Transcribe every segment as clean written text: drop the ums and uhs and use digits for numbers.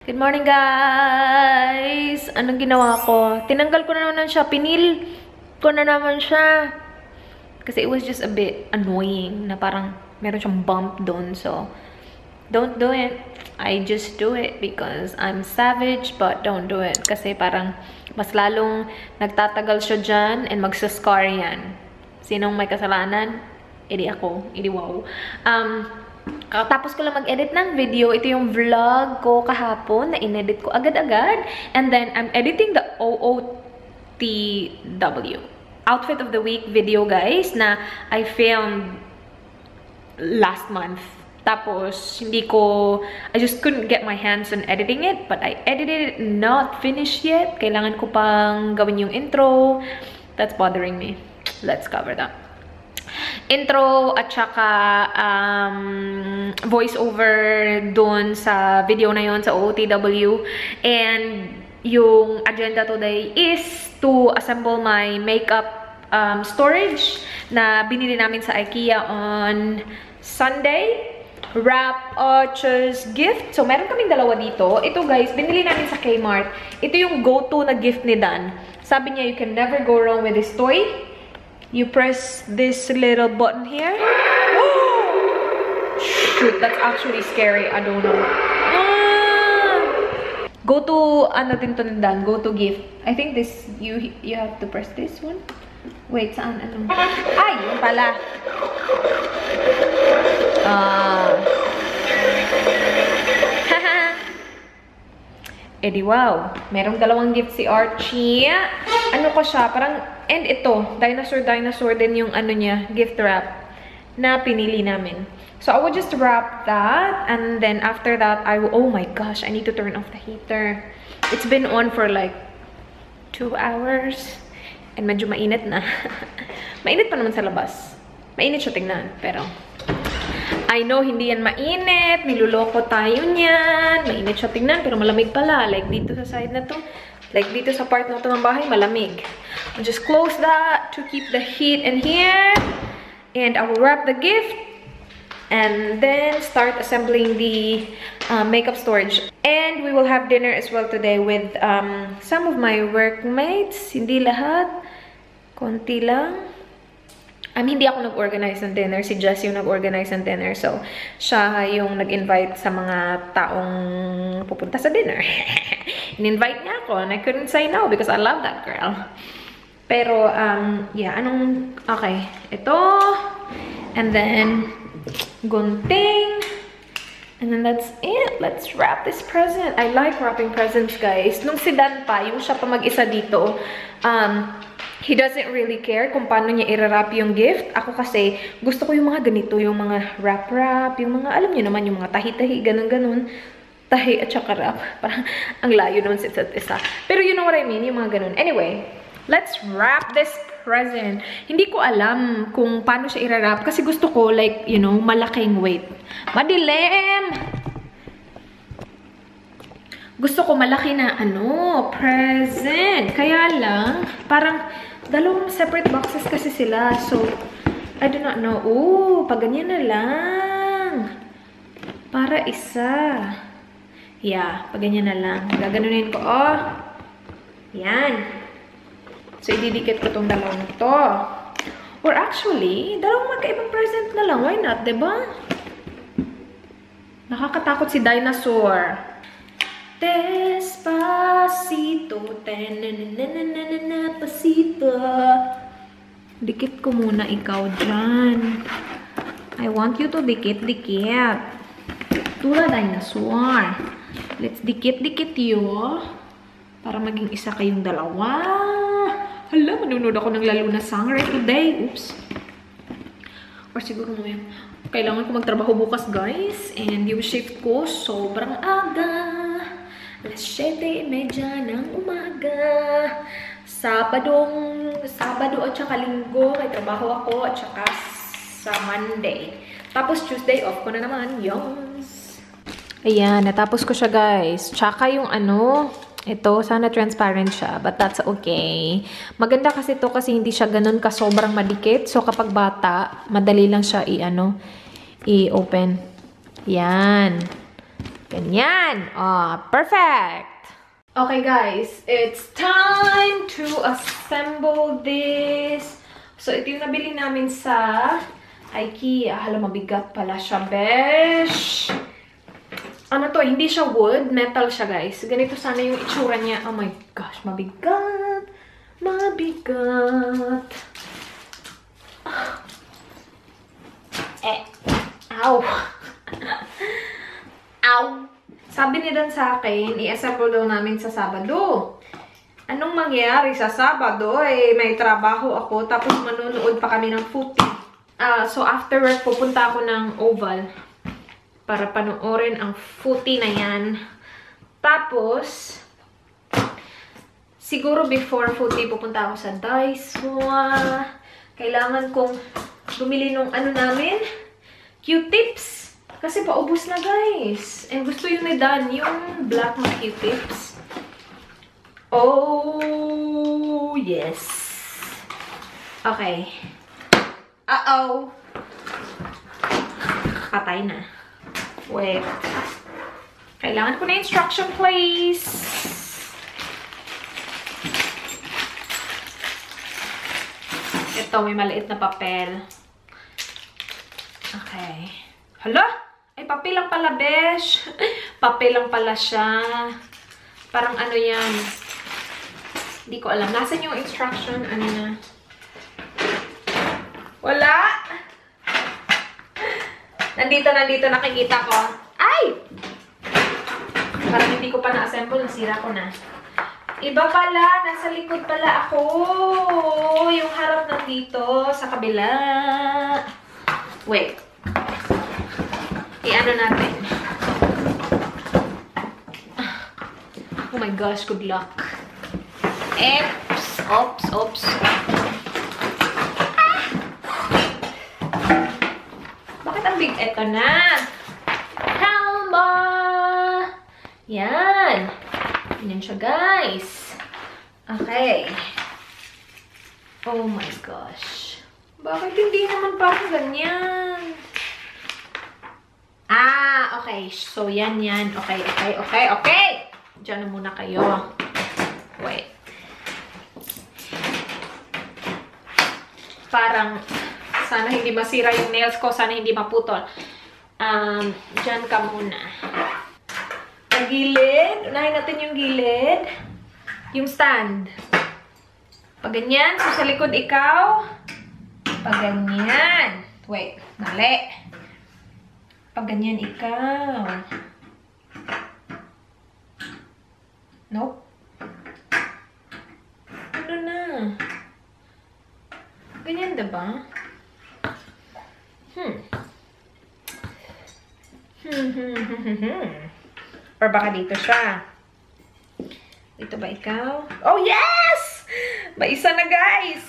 Good morning, guys! Anong ginawa ko? Tinanggal ko na naman siya. Pinil ko na naman siya. Kasi it was just a bit annoying na parang meron siyang bump doon. So, don't do it. I just do it because I'm savage, but don't do it. Kasi parang mas lalong nagtatagal siya dyan and magsascar yan. Sinong may kasalanan? Edi ako. Edi wow. Tapos ko lang mag-edit ng video. Ito yung vlog ko kahapon na inedit ko agad-agad. And then, I'm editing the OOTW. Outfit of the Week video, guys, na I filmed last month. Tapos, I just couldn't get my hands on editing it. But I edited it, not finished yet. Kailangan ko pang gawin yung intro. That's bothering me. Let's cover that. Intro at saka voiceover doon sa video na yon sa OOTW. And yung agenda today is to assemble my makeup storage na binili namin sa IKEA on Sunday. Wrap Archer's gift. So, meron kaming dalawa dito. Ito, guys, binili namin sa Kmart. Ito yung go-to na gift ni Dan. Sabi niya, you can never go wrong with this toy. You press this little button here. Shoot, that's actually scary. I don't know. Go to, ano din to Dan? Go to gift. I think this, you have to press this one. Wait, saan? Ano? Ay, yun pala. Edi wow. Merong dalawang gift si Archie. Ano ko siya? Parang, and ito, dinosaur din yung ano niya, gift wrap na pinili namin. So, I would just wrap that, and then after that, oh my gosh, I need to turn off the heater. It's been on for like 2 hours, and medyo mainit na. Mainit pa naman sa labas. Mainit siya tingnan, pero I know hindi yan mainit, niluloko tayo niyan. Mainit siya tingnan, pero malamig pala. Like dito sa side na to. Like dito sa part na to ng bahay, malamig. I'll just close that to keep the heat in here. And I will wrap the gift. And then start assembling the makeup storage. And we will have dinner as well today with some of my workmates. Hindi lahat. Konti lang. Hindi ako nag-organize ng dinner. Si Jess yung nag-organize ng dinner. So, siya yung nag-invite sa mga taong pupunta sa dinner. In-invite niya ako. And I couldn't say no because I love that girl. Pero, yeah. Okay. Ito. And then, gunting. And then that's it. Let's wrap this present. I like wrapping presents, guys. Nung si Dan pa, yung siya pa mag-isa dito, he doesn't really care kung paano niya i-wrap yung gift. Ako kasi, gusto ko yung mga ganito, yung mga wrap-wrap, yung mga, alam niyo naman, yung mga tahi-tahi, ganun-ganun. Tahi at saka wrap. Parang, ang layo naman sa isa't isa. Pero you know what I mean, yung mga ganun. Anyway, let's wrap this present. Hindi ko alam kung paano siya i-wrap kasi gusto ko, like, you know, malaking weight. Madilim! Gusto ko malaki na, present. Kaya lang, parang, dalawang separate boxes kasi sila. So, I do not know. Pag ganyan na lang. Para isa. Yeah, pag ganyan na lang. Gaganunin ko, Yan. So, ididikit ko tong dalawang to. Or actually, dalawang magkaibang present na lang. Why not, diba? Nakakatakot si dinosaur. Despacito, pasito. Dikit ko muna ikaw dyan. I want you to dikit-dikit. Tula dinosaur. Let's dikit-dikit yo. Para maging isa kayong dalawa. Hala, manunod ako ng lalo na song right today. Oops. Or siguro mo yan. Kailangan ko magtrabaho bukas, guys. And yung shift ko, sobrang aga. Alas 7:30 ng umaga. Sabado at saka linggo, may trabaho ako at saka sa Monday. Tapos Tuesday off ko na naman. Yums. Ayan, natapos ko siya, guys. Tsaka yung ito, sana transparent siya, but that's okay. Maganda kasi to kasi hindi siya ganun ka sobrang madikit. So kapag bata, madali lang siya i-open. Yan. Ganyan. Perfect. Okay, guys. It's time to assemble this. So, ito yung nabili namin sa IKEA. Hala, mabigat pala siya, besh. Ano to? Hindi siya wood. Metal siya, guys. Ganito sana yung itsura niya. Oh my gosh, mabigat. Mabigat. Ow. Ow. Sabi ni Dan sa akin, i-assemble daw namin sa Sabado. Anong mangyayari sa Sabado? May trabaho ako, tapos manonood pa kami ng footy. So after work, pupunta ako ng Oval para panoorin ang footy na yan. Tapos, siguro before footy, pupunta ako sa Daiso. Kailangan kong bumili nung ano namin, Q-tips. Kasi paubos na, guys. And gusto yun ni Dan, yung black na Q-tips. Oh, yes. Okay. Uh-oh. Patay na. Wait. Kailangan ko na instruction, please. Ito, may maliit na papel. Okay. Hala? Ay, papel lang pala, besh. Papel lang pala siya. Parang ano yan. Hindi ko alam. Nasaan yung instruction? Ano na? Wala. Nandito. Nakikita ko. Ay! Parang hindi ko pa na-assemble. Nasira ko na. Iba pala. Nasa likod pala ako. Yung harap nandito. Sa kabila. Wait. I-ano natin. Oh my gosh, good luck. Oops. Bakit ang big? Eto na. Halma! Yan. Yan siya, guys. Okay. Oh my gosh. Bakit hindi naman parang ganyan? Okay. So, yan. Okay. Diyan na muna kayo. Wait. Parang, sana hindi masira yung nails ko. Sana hindi maputol. Diyan ka muna. Ang gilid. Unahin natin yung gilid. Yung stand. Pag ganyan. So, sa likod ikaw. Pag ganyan. Wait. Mali. Pag ganyan ikaw. Nope. Ano na? Ganyan diba? Or baka dito siya. Dito ba ikaw? Oh, yes! May isa na, guys!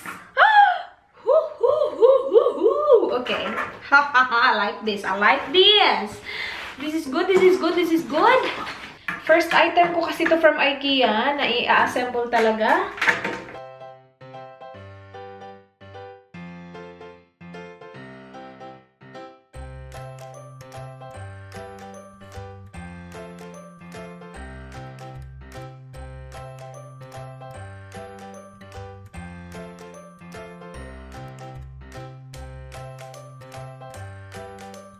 Okay. I like this. This is good. First item ko kasi ito from IKEA na i-assemble talaga.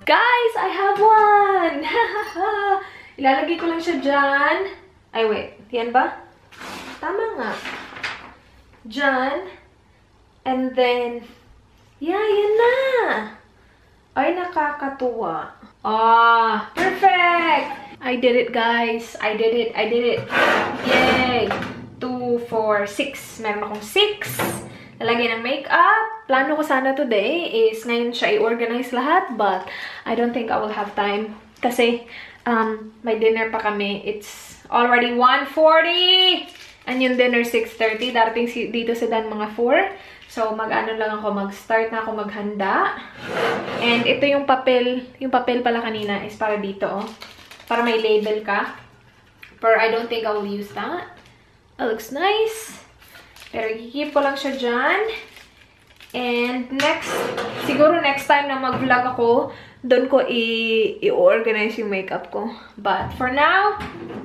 Guys, I have one! Ilalagay ko lang siya dyan. Ay, wait. Yan ba? Tama nga. Dyan. And then, yeah, yan na. Ay, nakakatuwa. Perfect! I did it, guys. I did it. Yay! 2, 4, 6. Meron akong 6. Lalagay ng makeup. Plano ko sana today is ngayon siya i-organize lahat, but I don't think I will have time. Kasi, may dinner pa kami. It's already 1:40! And yung dinner 6:30. Darating dito si Dan mga 4. So, mag-ano lang ako, mag-start na ako maghanda. And ito yung papel. Yung papel pala kanina is para dito, oh. Para may label ka. But I don't think I will use that. It looks nice. Pero i-keep ko lang siya dyan. And siguro next time na mag-vlog ako, doon ko i-organize yung makeup ko. But for now,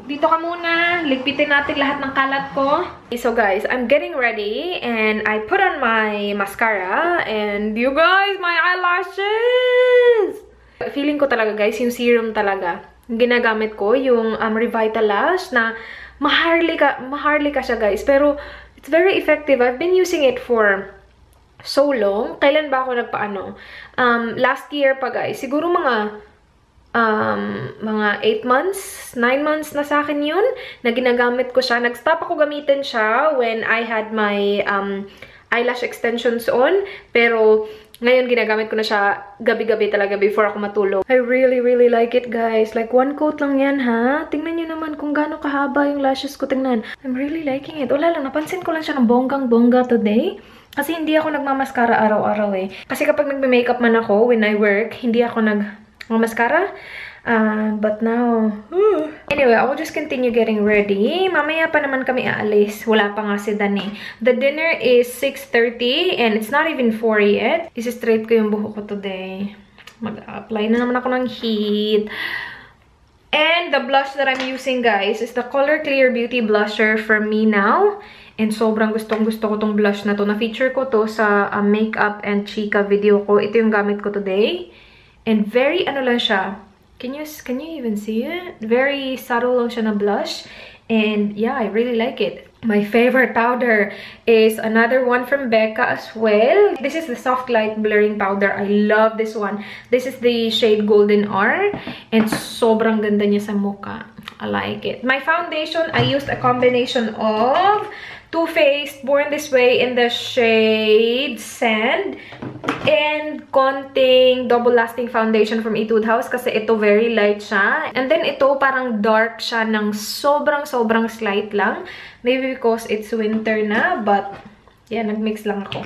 dito ka muna. Ligpitin natin lahat ng kalat ko. So guys, I'm getting ready and I put on my mascara and you guys, my eyelashes! Feeling ko talaga guys, yung serum talaga. Ginagamit ko yung Revitalash na maharlika siya guys. Pero it's very effective. I've been using it for so long. Kailan ba ako nagpaano? Last year pa guys. Siguro mga 8 months, 9 months na sa akin yun, na ginagamit ko siya. Nag-stop ako gamitin siya when I had my eyelash extensions on. Pero ngayon ginagamit ko na siya gabi-gabi talaga before ako matulog. I really like it guys. Like 1 coat lang yan ha. Tingnan nyo naman kung gaano kahaba yung lashes ko. Tingnan. I'm really liking it. Wala lang, napansin ko lang siya ng bonggang-bongga today. Kasi hindi ako nagmamaskara araw-araw eh. Kasi kapag nagme-makeup man ako, when I work, hindi ako nagmamaskara. But now, anyway, I will just continue getting ready. Mamaya pa naman kami aalis. Wala pa nga si Dani. The dinner is 6:30 and it's not even 4 yet. Isi-straight ko yung buhok ko today. Mag-apply na naman ako ng heat. And the blush that I'm using, guys, is the Color Clear Beauty Blusher from Me Now. And sobrang gustong-gusto ko tong blush na to. Na-feature ko to sa makeup and chika video ko. Ito yung gamit ko today. And very, ano lang siya. Can you even see it? Very subtle lang siya na blush. And yeah, I really like it. My favorite powder is another one from Becca as well. This is the Soft Light Blurring Powder. I love this one. This is the shade Golden R. And sobrang ganda niya sa mukha. I like it. My foundation, I used a combination of Too Faced Born This Way in the shade Sand and konting Double Lasting Foundation from Etude House kasi ito very light siya. And then ito parang dark siya ng sobrang slight lang. Maybe because it's winter na, but yeah, nagmix lang ako.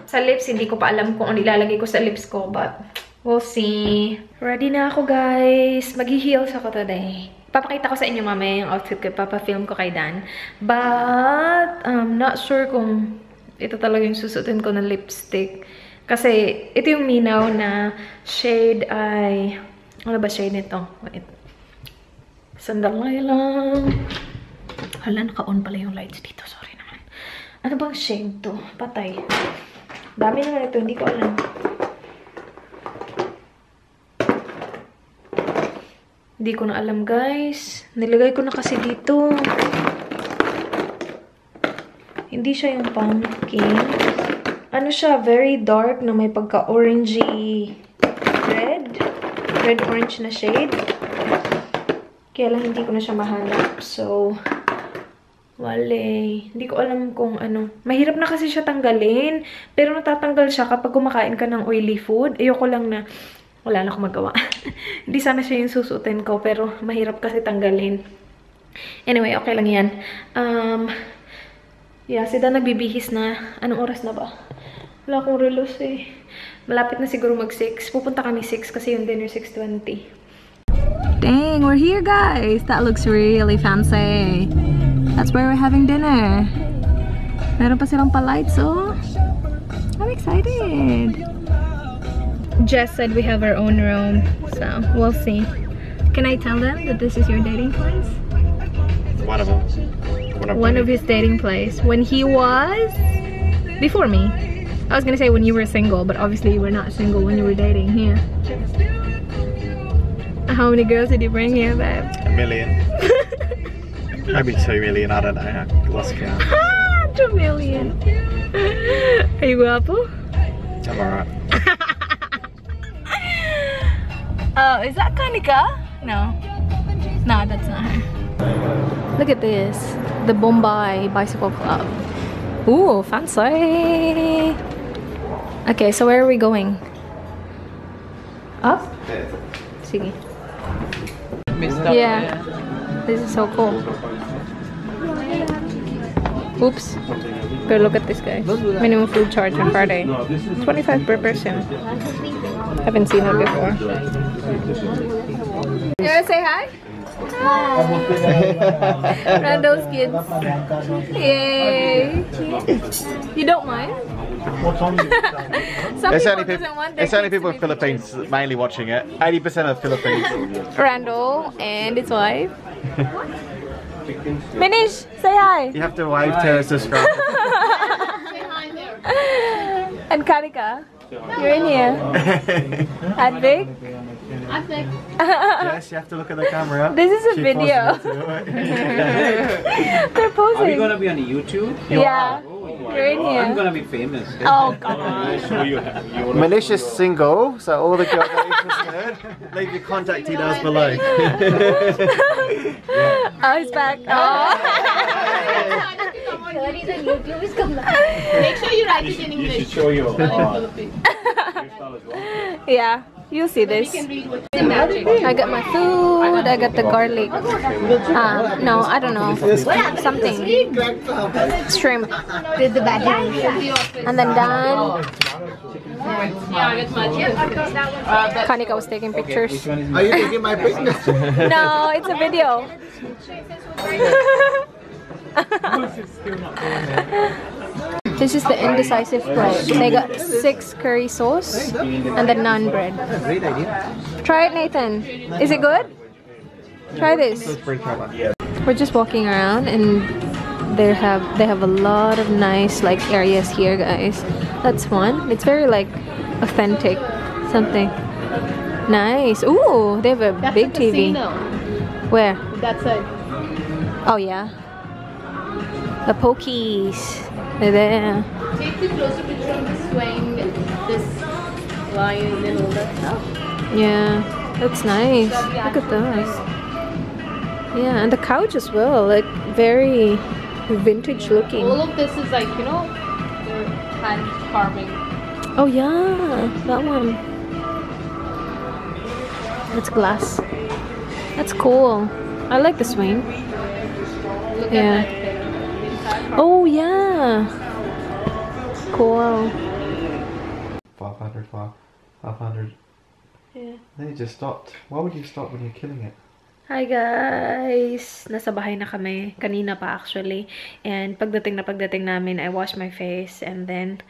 Sa lips, hindi ko pa alam kung ano ilalagay ko sa lips ko, but we'll see. Ready na ako guys. Mag-heels ako today. Papakita ko sa inyo mamaya yung outfit ko. Papafilm ko kay Dan. But, I'm not sure kung ito talaga yung susutin ko na lipstick. Kasi, ito yung Me Now na shade ay... Ano ba shade nito? Wait. Sandalay lang. Hala, naka-on pala yung lights dito. Sorry naman. Ano bang shade to? Patay. Dami naman ito. Hindi ko alam. Hindi ko na alam, guys. Nilagay ko na kasi dito. Hindi siya yung pumpkin. Ano siya? Very dark na may pagka-orangey red. Red-orange na shade. Kaya lang hindi ko na siya mahanap. So, wale. Hindi ko alam kung ano. Mahirap na kasi siya tanggalin. Pero natatanggal siya kapag kumakain ka ng oily food. Ayoko lang na wala na akong magawa. Hindi sana siya yung susutin ko, pero mahirap kasi tanggalin. Anyway, okay lang yan. Yeah, si Dan nagbibihis na. Anong oras na ba? Wala akong relos eh. Malapit na siguro mag-6. Pupunta kami 6 kasi yung dinner 6:20. Dang, we're here guys! That looks really fancy. That's where we're having dinner. Meron pa silang pa-lights, oh. I'm excited. Jess said we have our own room, so we'll see. Can I tell them that this is your dating place? One of them. One of his dating place. When he was... Before me. I was gonna say when you were single, but obviously you were not single when you were dating here. How many girls did you bring here, babe? 1 million. Maybe 2 million, I don't know. I lost count. 2 million. Are you guapo? I'm alright. Oh, is that Kanika? No. No, that's not her. Look at this. The Bombay Bicycle Club. Ooh, fancy. Okay, so where are we going? Up? Sige. Yeah. This is so cool. Oops. But look at this, guys. Minimum food charge on Friday. 25 per person. Haven't seen it before. You wanna say hi? Hi! Randall's kids. Yay! You don't mind? Some It's people only people. doesn't want their It's only kids people to in be Philippines mainly watching it. 80% of Philippines. Randall and his wife. Minish, say hi. You have to wave to subscribe. And Karika, you're in here. Advik. Yes, you have to look at the camera. This is a She video. forces me to do it. They're posing. Are we gonna be on YouTube? Yeah, you're in I'm here. gonna be famous. Oh, come on. Manish is single, so all the girls are interested. Leave your contact details below. Oh, he's back. Oh. Make sure you write it in English. Show your Yeah, you'll see this. I got my food. I got the garlic. No, I don't know. Something. Shrimp. With the battery. And then done. Kanika was taking pictures. Are you taking my picture? No, it's a video. This is the indecisive plate. They got 6 curry sauce and the naan bread. Great idea. Try it, Nathan. Is it good? Try this. We're just walking around and they have a lot of nice like areas here, guys. That's one. It's very like authentic something. Nice. Ooh, they have a big TV. Where? That's it. Oh yeah. The pokies. They're there. Take the closer picture of the swing, this lion and all that stuff. Yeah, that's nice. Look at those. Yeah, and the couch as well, like very vintage looking. All of this is like, you know, their hand carving. Oh yeah, that one. That's glass. That's cool. I like the swing. Look Yeah. at that thing. Oh yeah. Cool. 500, 500. Yeah. Then you just stopped. Why would you stop when you're killing it? Hi guys! Nasa bahay na kami. Kanina pa actually. And pagdating namin, I washed my face and then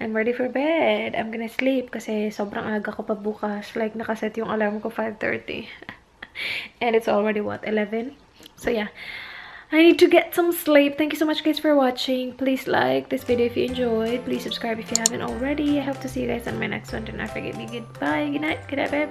I'm ready for bed. I'm gonna sleep kasi sobrang aga ko pa bukas. Like nakaset yung alarm ko 5:30. And it's already what, 11? So yeah. I need to get some sleep. Thank you so much guys for watching. Please like this video if you enjoyed. Please subscribe if you haven't already. I hope to see you guys on my next one. Do not forget me. Goodbye. Good night. Good night, babe.